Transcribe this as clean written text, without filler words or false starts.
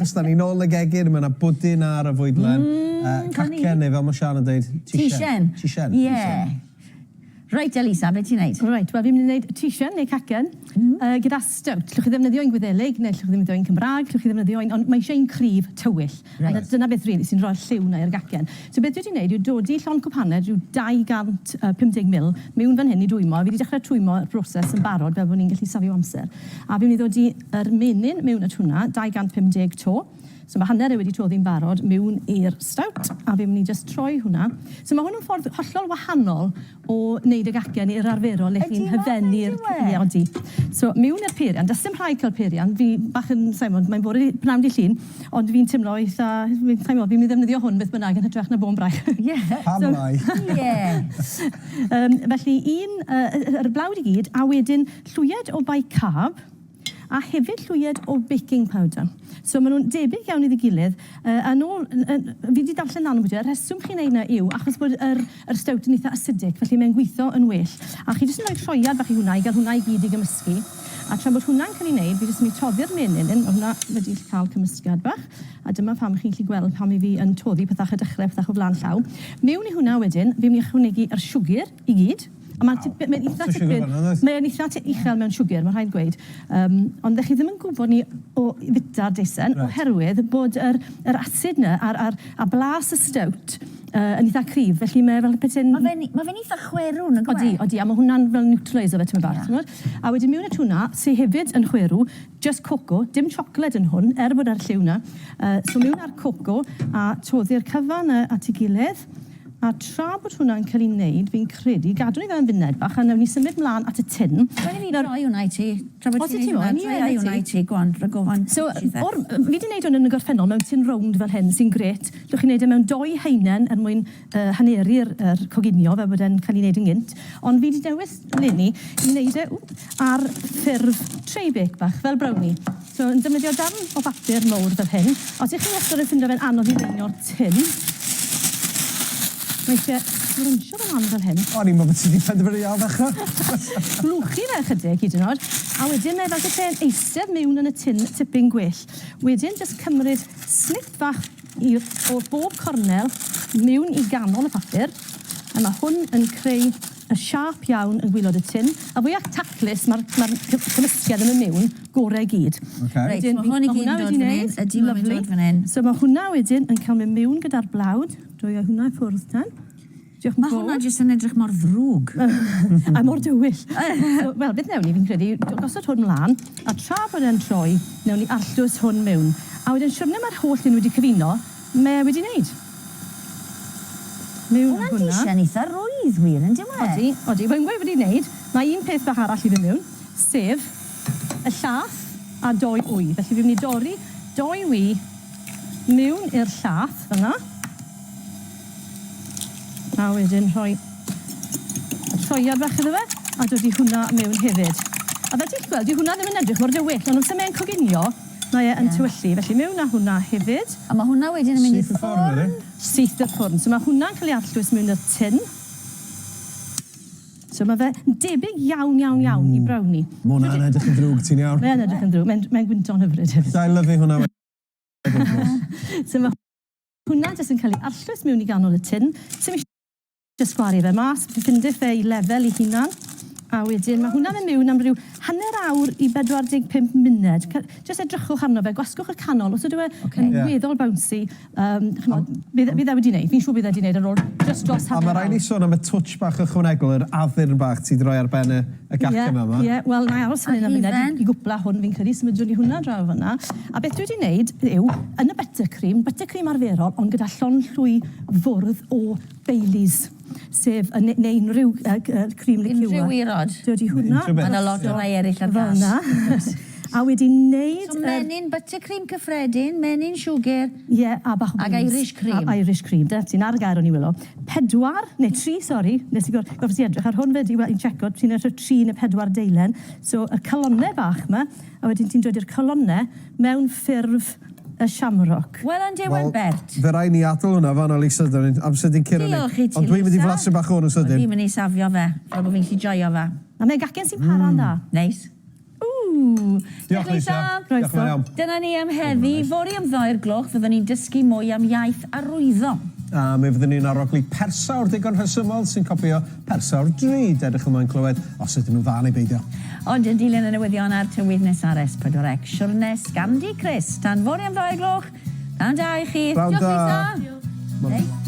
Achos da ni nôl y gegin, mae yna bwdin ar y fwydlen. Mm, cacen, neu fel mae Sian yn dweud, tisien. Tisien. Ie. Yeah. Reit, Elisa, beth ti'n neud? Reit, wel fi'n mynd i wneud tisien neu cacen gyda stout. Llwch chi ddefnyddio un Gwyddelig neu llwch chi ddefnyddio un Cymraeg, llwch chi ddefnyddio un, ond mae eisiau un cryf, tywyll. Reit. A dyna beth rili sy'n rhoi'r lliw 'na i'r gacen. So beth dwi 'di wneud yw dodi llond cwpaned, rhyw 250 ml, miwn fan hyn i dwymo. A fi 'di dechrau twymo'r broses yn barod fel bod ni'n gallu safio amser. A fi'n mynd i ddodi yr menyn miwn at hwnna, 250 to. So mae hanner e wedi toddi'n barod miwn i'r stout, a fi'n mynd i jyst troi hwnna. So mae hwn yn ffordd hollol wahanol o wneud y gacen i'r arferol le chi'n hyfennu'r... Ie, odi. So miwn i'r peiriant, does dim rhaid cael peiriant, fi bach yn, sa i'n gwbod, mae'n bore pnawn dydd Llun, ond fi'n teimlo eitha, fi'n sa i'n gwbod, fi'n mynd i ddefnyddio hwn beth bynnag yn hytrach na bôn braich. Ie. Pam lai? Ie. Yym, felly un, yy, yr blawd i gyd, a wedyn llwyed o bicarb, a hefyd llwyed o baking powder. So maen nhw'n debyg iawn iddi gilydd. A yn ôl, fi 'di darllen lan ambwti e, y rheswm chi'n neud 'na yw achos bod yr yr stout yn eitha acidic, felly mae'n gweithio yn well. A chi jyst yn rhoi rhoiad bach i hwnna i gael hwnna i gyd i gymysgu. A tra bod hwnna'n cael ei wneud, fi jyst yn mynd i toddi'r menyn hyn, ma' hwnna wedi cael cymysgiad bach, a dyma pam chi'n gallu gweld pam i fi yn toddi pethach a dechrau pethach o flaen llaw. Mewn i hwnna wedyn, fi'n mynd i ychwanegu yr siwgr i gyd. A ma'n tipyn, mae'n eitha tipyn, mae'n eitha uchel mewn siwgr, mae'n rhaid gweud. Um, ond ddech chi ddim yn gwybod ni o fita'r deisen, right. oherwydd bod yr, yr acid na a'r, ar, a blas y stout yn eitha cryf, felly mae fel petai'n... Mae fe'n ma fe eitha chwerw, nag yw e? Odi, odi, a mae hwnna'n fel neutraliso fe tipyn bach, yeah. ti'n A wedyn mewn y tuna, sydd hefyd yn chwerw, just coco, dim siocled yn hwn, er bod ar lliw na. So mewn ar coco, a toddi'r cyfan at ei gilydd. A tra bod hwnna'n cael ei wneud, fi'n credu, gadwn ni fe am funed bach a wnawn ni symud mlaen at y tin. Rhaid i fi droi hwnna i ti, tra bod ti'n neud hwnna, droia i hwnna i ti, go on, rhag ofan. So, o'r, fi 'di neud hwn yn y gorffennol mewn tin rownd fel hyn, sy'n grêt. Llwch chi neud e mewn dou haenen er mwyn uh, haneru'r er coginio fel bod e'n cael ei wneud yn gynt. Ond fi 'di dewis leni i wneud e ww, ar ffurf tray bake bach, fel brownie. So, yn defnyddio darn o bapur mowr fel hyn. Os ych chi wastad yn ffindo fe'n anodd i leinio'r tin, mae eisiau crwnsio fe lan fel hyn. O'n i'n meddwl bod ti 'di penderfynu ail ddechrau. Lwchu fe ychydig hyd yn oed, a wedyn mae fel petai e'n eistedd miwn yn y tin tipyn gwell. Wedyn jyst cymryd snip fach i, o bob cornel miwn i ganol y papur, a mae hwn yn creu y siâp iawn yn gwilod y tin, a fwya taclus ma'r ma'r cymysgedd yn mynd miwn, gore i gyd. Ok. Reit, ma' hwn i gyd yn dod fan hyn, ydi ma'n mynd dod fan hyn. So ma' hwnna wedyn yn cael mynd miwn gyda'r blawd, dwy o hwnna i ffwrdd ten. Diolch yn fowr. Ma' hwnna jyst yn edrych mor ddrwg. A mor dywyll. So, wel, beth newn ni, fi'n credu, gosod hwn mlan, a tra bod e'n troi, newn ni arllwys hwn miwn. A wedyn siwrne ma'r holl un wedi cyfuno, Mae e wedi wneud. Miwn Hwnna'n hwnna. disian eitha rwydd wir yn dyw e? Odi, odi. Wel mae wedi wneud. Mae un peth bach arall i fynd miwn, sef y llath a dou wy. Felly fi'n mynd i dorri dou wy miwn i'r llath fan'na. A wedyn rhoi y troiad bach iddo fe, a dod i hwnna mewn hefyd. A fel ti'n gweld, dyw hwnna ddim yn edrych mor dywyll, ond amser mae'n coginio, Mae e yn tywyllu, felly mewn â hwnna hefyd. A mae hwnna wedyn yn mynd i ffwrn? Syth i'r ffwrn. So mae hwnna'n cael ei arllwys mewn i'r tin. So mae fe yn debyg iawn, iawn, iawn i brownie. Mae hwnna'n edrych yn ddrwg, ti'n iawn. Mae e'n edrych yn ddrwg. Mae'n mae gwynto'n hyfryd hefyd. I lyfio hwnna wedyn. So mae hwnna jyst yn cael ei arllwys mewn i ganol y tin. Sim Jyst gwario fe mas, ffindiff fe i lefel ei hunan, a wedyn ma' hwnna'n mynd miwn am ryw hanner awr i 45 munud. Jyst edrychwch arno fe, gwasgwch y canol, os ydyw e yn weddol bouncy, yym ch'mod, bydd bydd e wedi neud, fi'n siŵr bydd e wedi neud ar ôl jyst dros hanner awr. A ma' raid ni sôn am y twtsh bach ychwanegol, yr addurn bach ti 'di roi ar ben y y gacen 'ma. Ie, ie, wel 'nai aros fan 'yn am funud i gwpla hwn fi'n credu, symudwn ni hwnna draw fan 'na. A beth dwi 'di neud yw, yn y buttercream, buttercream arferol, ond gyda llond llwy fwrdd o Baileys, sef y ne- neu unrhyw yy yy cream liqueur. Unrhyw wirod. Dydy hwnna. Unrhyw beth. Ma' 'na lot o rai eraill ar Fel gas. 'na. A wedi neud So menyn, buttercream cyffredin, menyn siwgr. Ie, a bach o Ag Baileys. Irish cream. A Irish cream, dyna ti, 'na'r gair o'n i wylo. Pedwar, neu tri, sori, nes i gor- gorffes i edrych ar hwn 'fyd i wel- i checo, ti'n edrych tri neu pedwar deilen. So y calonne bach 'ma, a wedyn ti'n dod i'r calonne mewn ffurf y shamrock. Wel yn dyw e'n bert. Fe rai ni adael hwnna fan'na Lisa, 'da ni'n amser 'di curo ni. Diolch i ti Ond dwi'n mynd i Lisa. flasu bach o hwn yn sydyn. Wel fi'n mynd i safio fe, fel bo fi'n gallu joio fe. A mae'n gacen sy'n para'n dda. Neis. Ww! Diolch, Lisa. Diolch yn fawr iawn. Dyna ni am heddi. Fory am ddau'r gloch fyddwn ni'n dysgu mwy am iaith arwyddo. A mi fyddwn ni'n arogli persawr digon rhesymol sy'n copïo persawr drud. Edrych ymlaen clywed os ydyn nhw'n dda neu beidio. Ond yn dilyn y newyddion a'r tywydd nesaf ar S4C, siwrne Sgandi Chris. Tan fory am ddau'r gloch, pnawn da i chi. Pnawn Diolch, da. Lisa. Hei.